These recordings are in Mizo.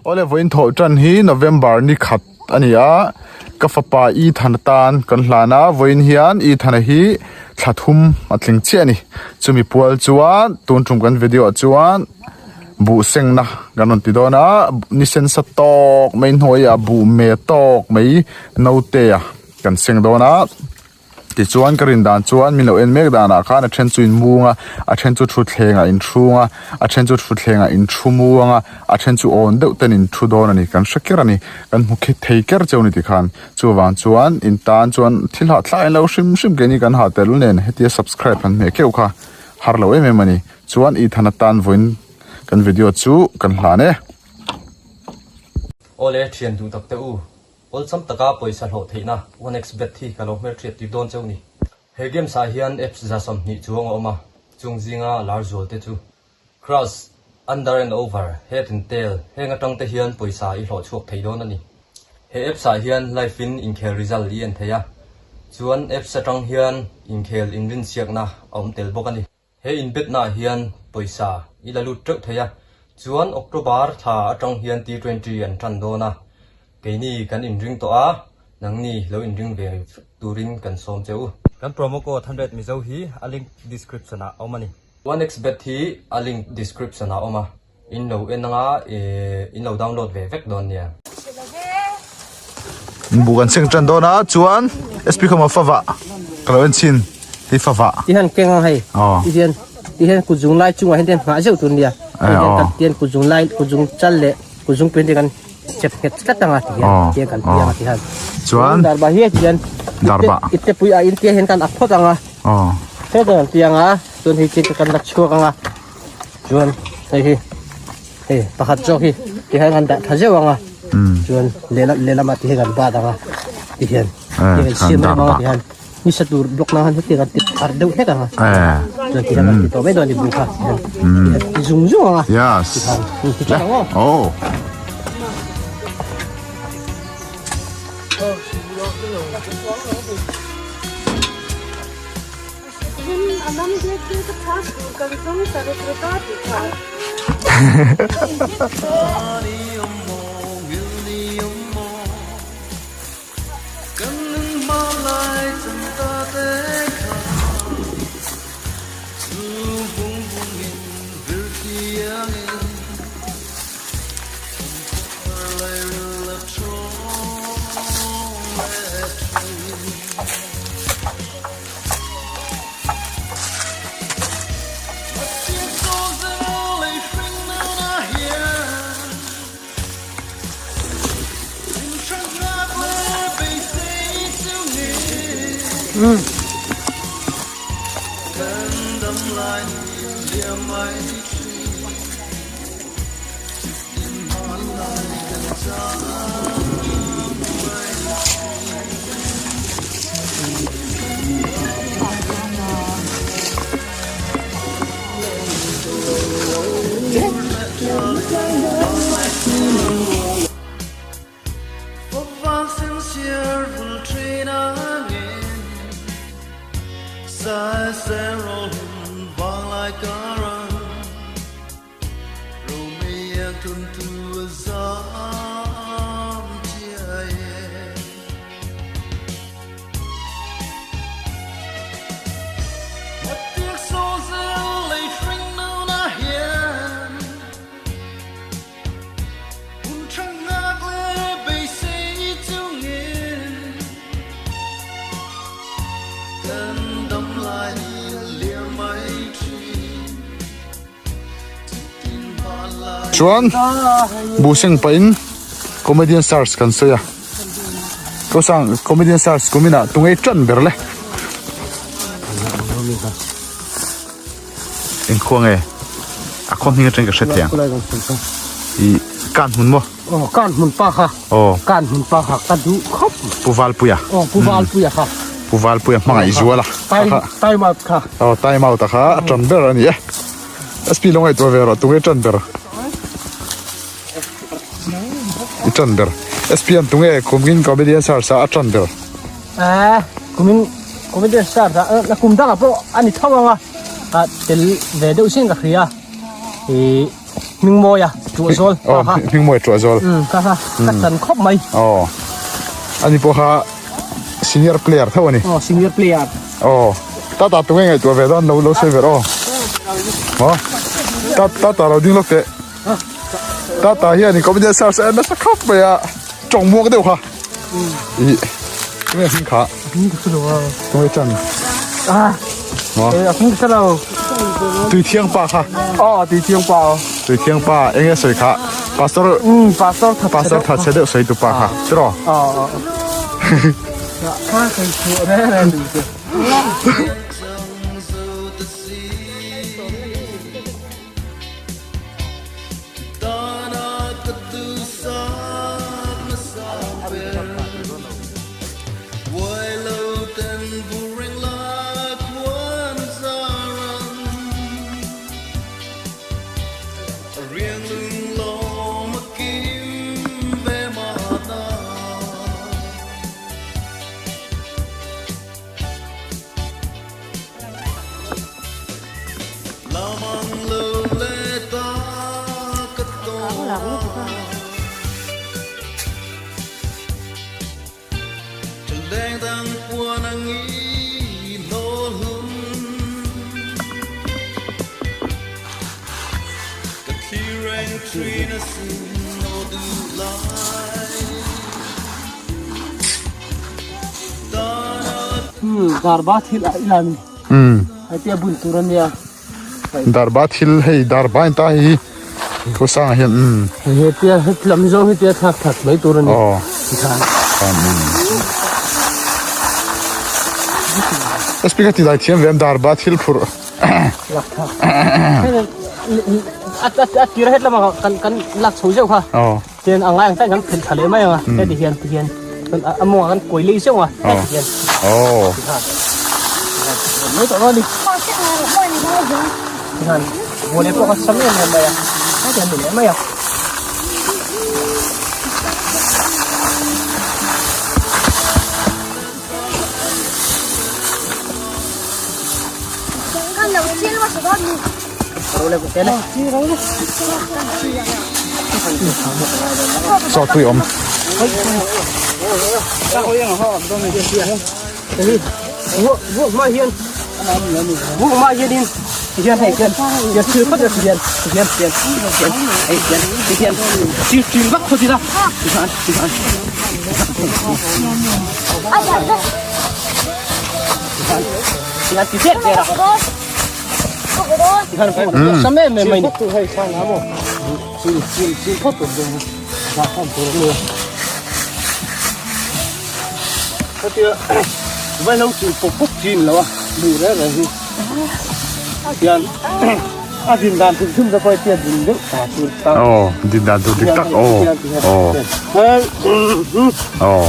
Awle vawiin thawh tan hi November ni khat a ni a, ka fapa Ethan atan kan hlan a, vawiin hian Ethan a hi thla thum a tling chiah a ni. Chumi pual chuan tun tum kan video ah chuan buh sengna kan rawn ti dawn a, ni sensa tawk mai hnuaiah buh me tawk mai naute a kan seng dawn a. Tichuan ka rin dan chuan min lo en mek danah khan a then chu in mung a, a then chu thutthleng ah in hrung a, a then chu thutthleng ah in thu muang a, a then chu awn deuh ten in thu dawn a ni, kan hre ker a ni, kan hmu khi thei ker cheu ni tikhan. Chuvang chuan in tan chuan thil hah thlai lo hrim hrim keini kan hah tel nen hetia subscribe han hmeh keuh kha har lo em em a ni. Chuan Ethan atan vawiin kan video chu kan hlan e. Awle thian duh tak te u, Awlsam taka pawisa hlawh theihna 1xBet hi ka lo hmelhriat tir dawn cheu ni. He games ah hian apps 20 chuang a awm a, chung zinga lar zual te chu Crush, Under and Over, Head and Tail heng atang te hian pawisa i hlawh chhuak thei dawn a ni. He apps ah hian live in inkhel result i en thei a, chuan apps atang hian inkhel inrinsiakna a awm tel bawk a ni. He inbetnaah hian pawisa i la lut teuh thei a, chuan October thla atang hian T20 an tan dawn a, keini kan inring tawh a, nangni lo inring ve turin kan sawm che u. Kan promo code 100 Mizo hi a link description ah a awm a ni. 1xBet hi a link description ah a awm a. In lo en anga in lo download ve vek dawn nia. Bu kan seng tan dawn a chuan SP khawma fava ka lo en chin hi fava ti hian keng ang hei ti hian ti hian kut zung lai chungah hian ti hian nghah zeuh tur nia ti hian kan ti hian kut zung lai kut zung chal leh kut zung pui te kan chep nghet tlat anga ti hian ti hian kan ti anga ti hian chuan darba hi ti hian darba ipte pui a in ti hian kan ak phawt anga he kan ti anga chuan hei chi kan la chhuak anga chuan hei hi hei pakhat zawk hi ti hian kan dah tha zeuh ang a chuan lehlam lehlamah ti hian kan bat ang a ti hian ti hian siam em ang a ti hian ni sa tur block na han heti kan ti thar deuh hlek ang a chuan ti hian kan ti tawh mai dawn a ni bu kha ti hian ti zung zung ang a yes ti khan ti tha ang aw oh Chuan bu seng pahin comedian stars kan sawi a ko sang comedian stars kuminah tunge tan ber le engkhuang nge a khaw hming atang ka hre thei ang ih kan hmun maw aw kan hmun pa kha aw kan hmun pa kha ka duh khawp pu valpuia aw pu valpuia kha pu valpuia hmangaih zuala time time out kha aw time out a kha a tan ber a ni e SP lo ngaihtuah ve rawh tunge tan ber i tan ber SP an tunge kumin comedian stars a a tan ber eh kumin comedian stars a na kum dangah pawh a ni tho ang a a tel ve deuh sin ka hria ih hming mawi a. Ṭuahzawl. Aw Hmingmawia Ṭuahzawl. Kha kha ka chan khawp mai. Aw ani pawh kha senior player tho a ni. Aw senior player. Aw tata tunge ngaihtuah ve dawn lo lo sawi ve rawh aw. Aw tata lo ding lawk teh. Tata hian in comedian search a nasa khawp mai a tawng muang deuh kha. Ih tunge hming kha. Tunge chan. Ah. A hming ka lo. Tui thiang pa kha. Aw tui thiang pa. Tui thiang pa enge sawi kha. Pastor um pastor tha pastor tha che deuh sawi tu pa kha. Tiro. Aw. Kha kai chu re re ni. Darba thil a ila ni. Hetia bun tur a nia. Darba thil hei darba in ta hi thu sang ah hian umm. Hetia hetlam zawng hetia thlak that mai tur a ni. Aw. Tikhan. Speaker ti dai thiam ve am darba thil phurh. Lak thak. A a tir hetlam ah kan kan lak chho zeuh kha. Aw. Chuan a ngai ang tan kan phelh thla leh mai ang a, heti hian ti hian chuan a mawngah kan kuai lei zeuh a, heti hian. Aw. Mai tawh dawn a ni. Tikhan vawlei pawh kha sam em em mai a, heti hian ni leh mai a. Chaw tui awm. Aw din dan tur dik tak aw aw aw.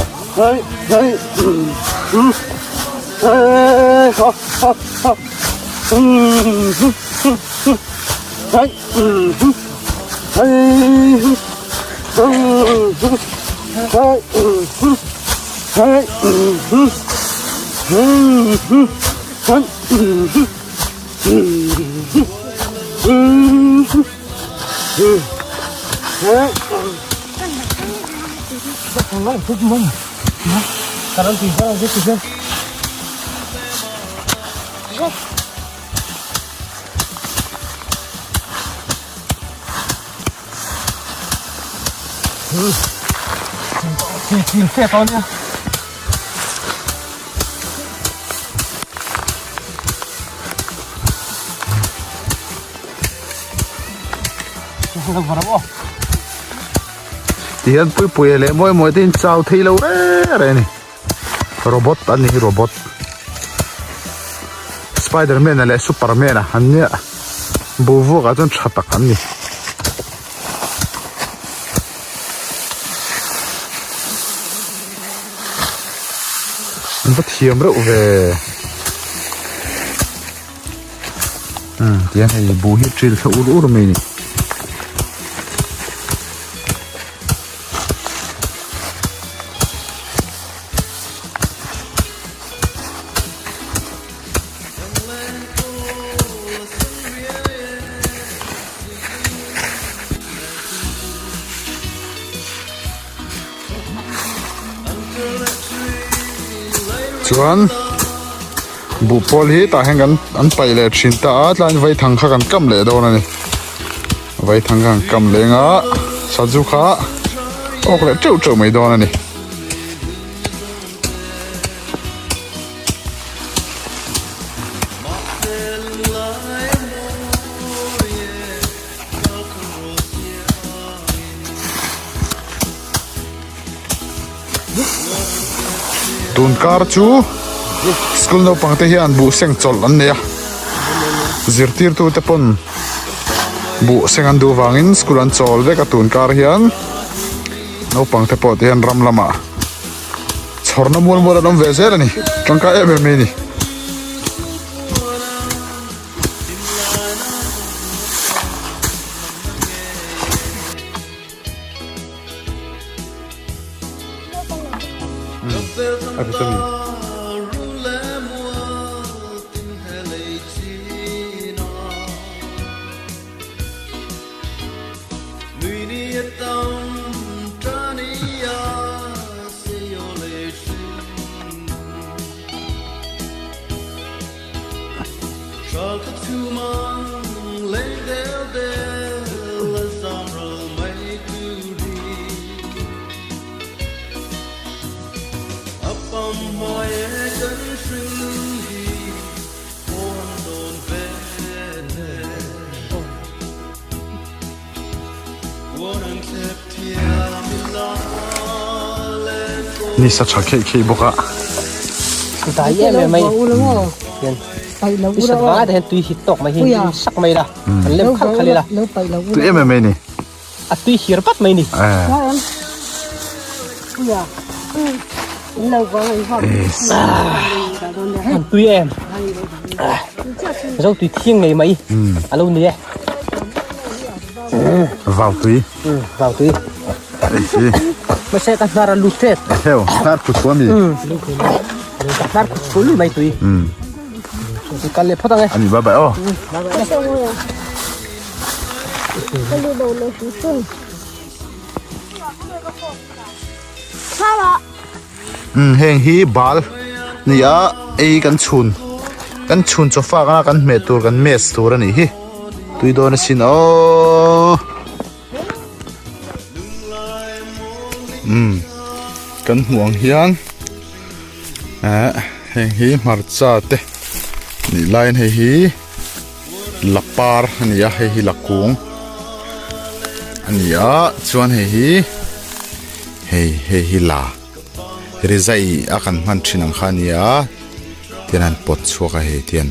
Tihian puipuia leh mawi mawi te in chau thei lo reng reng a ni. Robot an ni hi robot. Spiderman a leh superman a an nia. Boruak ah chuan tha tak an ni. An va thiam reuh ve. Umm tihian hei buh hi ṭil thla ur ur mai a ni. Chuan buhpawl hi tah hian kan an paih leh thin ta a tlaiin vaithang kha kan kam leh dawn a ni vaithang kha kan kam leng a sazu kha awk leh teuh teuh mai dawn a ni. Tun kar chu school naupang te hian buh seng chawlh an nei a zirtirtu te pawn buh seng an duh vangin school an chawl vek a tun kar hian naupang te pawh te hian ram lamah chhawrna mual mual an awm ve zel a ni tangkai em em mai a ni. Ni sa tha kheih kheih bawk a. Dai em em mai. Hian. I sat vanga te hian tui hit tawk mai hi sak mai la. An lem khalh khalh ila. Tui em em mai ni. A tui hir pat mai ni. An tui em. Zo tui thiang ngei mai. A lo ni e. Vau tui. Vau tui. Mahse ka hnar a lut tep. Heo, hnar khut pawh a mi. Ka hnar khut phul mai tui. Kal leh phawt ang e. Ani bye bye aw. Bye bye. Heng hi bal ni a ei kan chhun kan chhun chaw fak anga kan hmeh tur kan mess tur a nih hi tui dawn asin aww umm kan hmuh ang hian eh heng hi hmarcha te nih laiin hei hi. La par a ni a hei hi la kung a ni a chuan hei hi hei hei hi la rizai a kan hman thin ang kha a ni a tian an pawt chhuak a hei tian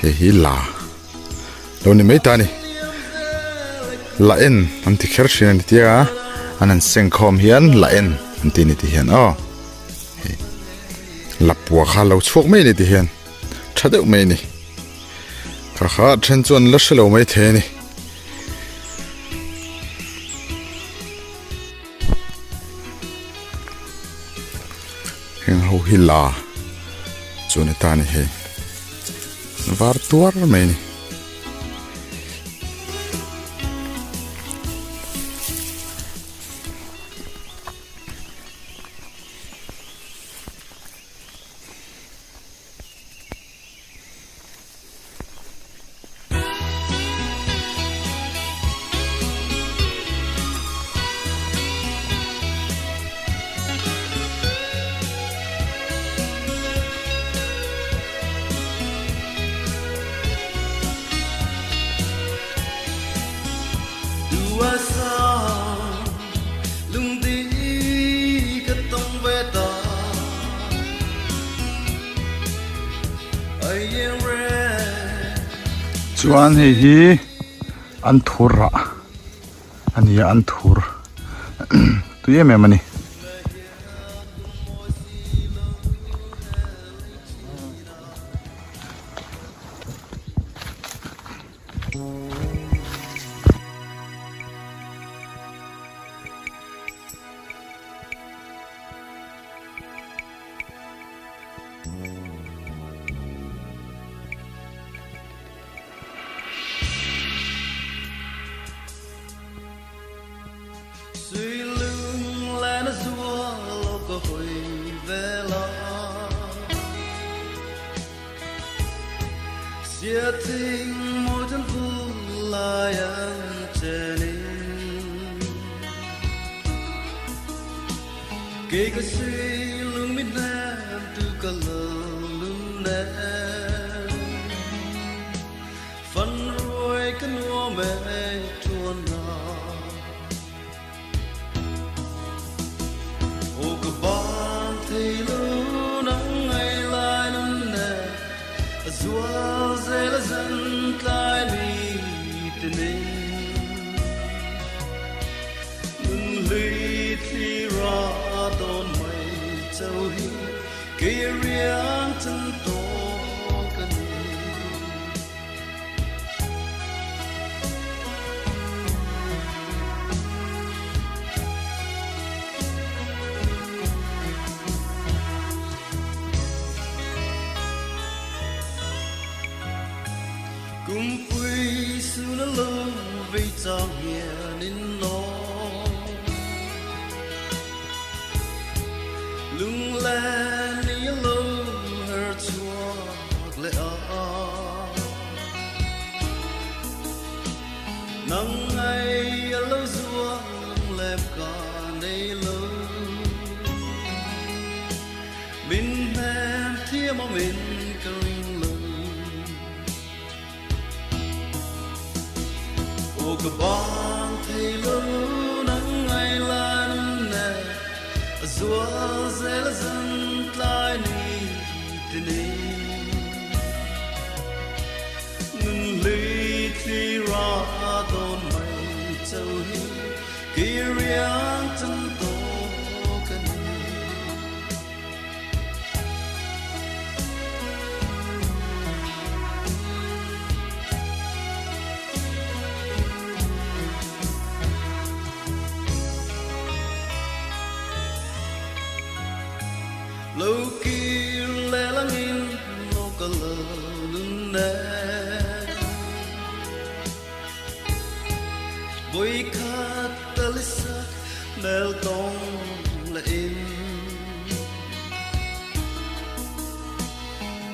hei hi la lo ni mai ta a ni la en an ti kher thin a ni tia an han seng khawm hian la en an ti a ni ti hian aw hei lapua kha a lo chhuak mai a ni ti hian. Tha deuh mai a ni. Kha kha then chuan la hre lo mai thei a ni. Heng ho hi la chuan a ta ni hei. Var tuar mai a ni. Chuan hei hi an thur rah a ni a an thur tui em em a ni. thing mawi tan vul lai an chenin Kei ka suih lung mi hnem tu ka lo lung nem Fan ruai ka nuam e tuan na Aw ka ban thei lo nang ngai lai nun nen A zual zel a zan tlai ni te nen Nun hlui thli ra tawn mai cho hi Kei a riang chan tawh ka ni. Kumpui sun a lo vei chang hian in law Lunglen ni a lo her chhuak leh a. Nang ngai a lo zuang lem ka nei lo. Min hnem thiam awm in ka ring lo. Aw ka bang thei lo nang ngai la nun nen a zual zel a zan tlai ni ti ni. Nun hlui thli ra dawn mai cho hi kei riang chan tawh ka ni. Lo kir leh langin lo ka lo nun nen Vawikhat tal i sak mel tawng leh in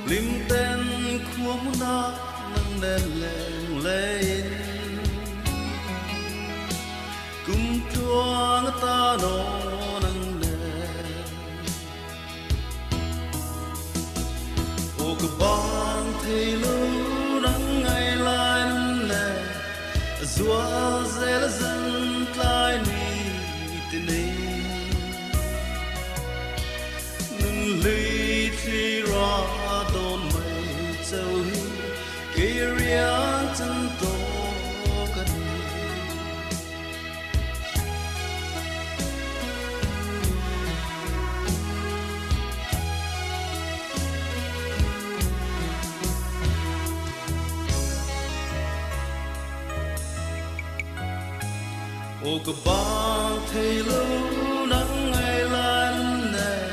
Lim ten khua hmunah nang nen leng leh in Kum tluang atan aw nang nen Aw ka bang thei lo nang ngai lai nun nen A zual zel a zan tlai ni ti nei Nun hlui thli ra dawn mai cho hi Kei riang chan tawh ka ni. Aw ka bang thei lo nang ngai lai nun nen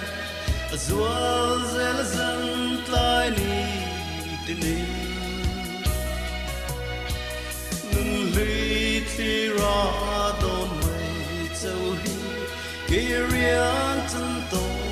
A zual zel a zan tlai ni ti ni Nun hlui thli ra dawn mai cho hi Kei riang chan tawh.